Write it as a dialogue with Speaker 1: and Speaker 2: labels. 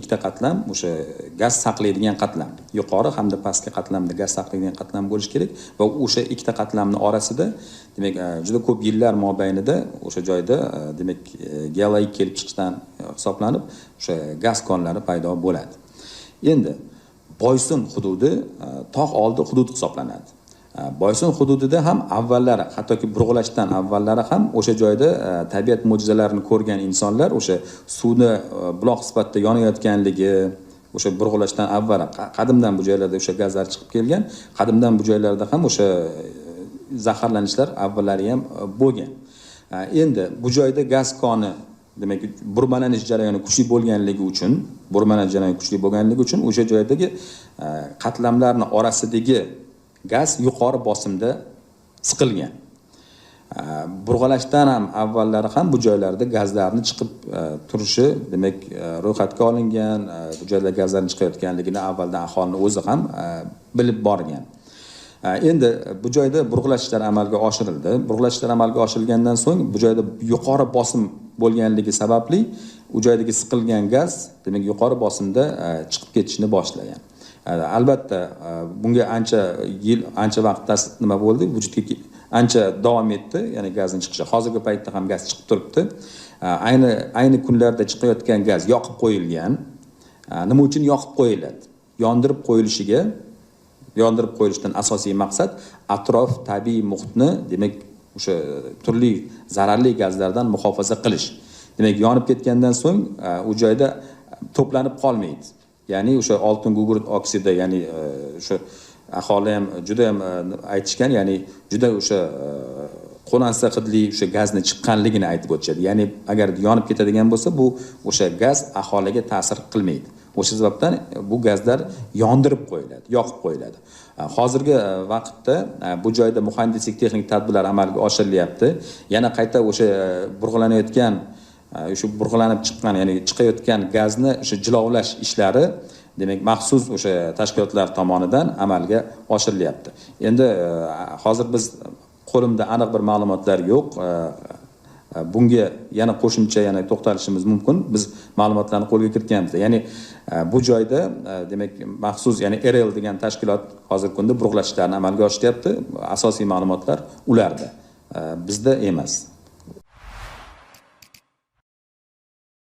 Speaker 1: Ikkita qatlam o'sha gaz saqlaydigan qatlam, yuqori hamda pastki qatlamda gaz saqlaydigan qatlam bo'lishi kerak va o'sha ikkita qatlamni orasida, demak, juda ko'p yillar mobaynida o'sha joyda, demak, geologik kelib chiqishdan hisoblanib o'sha gaz konlari paydo bo'ladi. Endi Boysun hududi tog' oldi hudud hisoblanadi. Boysun hududida ham avvallari, hattoki burg'ilashdan avvallari ham o'sha joyda tabiat mo'jizalarini ko'rgan insonlar o'sha suvni buloq sifatida yonayotganligi, o'sha burg'ilashdan avval qadimdan bu joylarda o'sha gazlar chiqib kelgan, qadimdan bu joylarda ham o'sha zaharlanishlar avvallari ham bo'lgan. Endi bu joyda gaz koni, demak, burmalanish jarayoni kuchli bo'lganligi uchun, burmalanish jarayoni kuchli bo'lganligi uchun o'sha joydagi qatlamlarning orasidagi gaz yuqori bosimda siqilgan. Burg'alashdan ham avvallari ham bu joylarda gazlarni chiqib turishi, demak, ro'yxatga olingan, bu joyda gazlarning chiqayotganligini avvaldan aholining o'zi ham bilib borgan. Endi bu joyda burg'alash ishlari amalga oshirildi. Burg'alash ishlari amalga oshirilgandan so'ng bu joyda yuqori bosim bo'lganligi sababli u joydagi siqilgan gaz, demak, yuqori bosimda chiqib ketishni boshlagan. Albatta, bunga ancha yil, ancha vaqt nima bo'ldi, vujudga ancha davom etdi, ya'ni gazning chiqishi. Hozirgi paytda ham gaz chiqib turibdi. Ayni kunlarda chiqayotgan gaz yoqib qo'yilgan. Nima uchun yoqib qo'yiladi? Yondirib qo'yilishiga, yondirib qo'yilishdan asosiy maqsad atrof tabiiy muhitni, demak, o'sha turli zararli gazlardan muhofaza qilish. Demak, yonib ketgandan so'ng u joyda to'planib qolmaydi. Ya'ni o'sha oltin gugurt oksidi, ya'ni o'sha aholi ham juda ham aytishgan, ya'ni juda o'sha qo'lansa hidli o'sha gazni chiqqanligini aytib o'tishadi. Ya'ni agar yonib ketadigan bo'lsa, bu o'sha gaz aholiga ta'sir qilmaydi. O'sha sababdan bu gazlar yondirib qo'yiladi, yoqib qo'yiladi. Hozirgi vaqtda bu joyda muhandislik texnik tadbirlar amalga oshirilyapti. Yana qayta o'sha burg'alanayotgan, o'sha burg'alanib chiqqan, ya'ni chiqayotgan gazni o'sha jilovlash ishlari, demak, maxsus o'sha tashkilotlar tomonidan amalga oshirilyapti. Endi hozir biz qo'limda aniq bir ma'lumotlar yo'q. Bunga yana qo'shimcha yana to'xtalishimiz mumkin. Biz ma'lumotlarni qo'lga kiritganmiz. Ya'ni bu joyda, demak, maxsus, ya'ni RL degan tashkilot hozirgi kunda burg'alash ishlarini amalga oshiryapti. Asosiy ma'lumotlar ularda, bizda emas.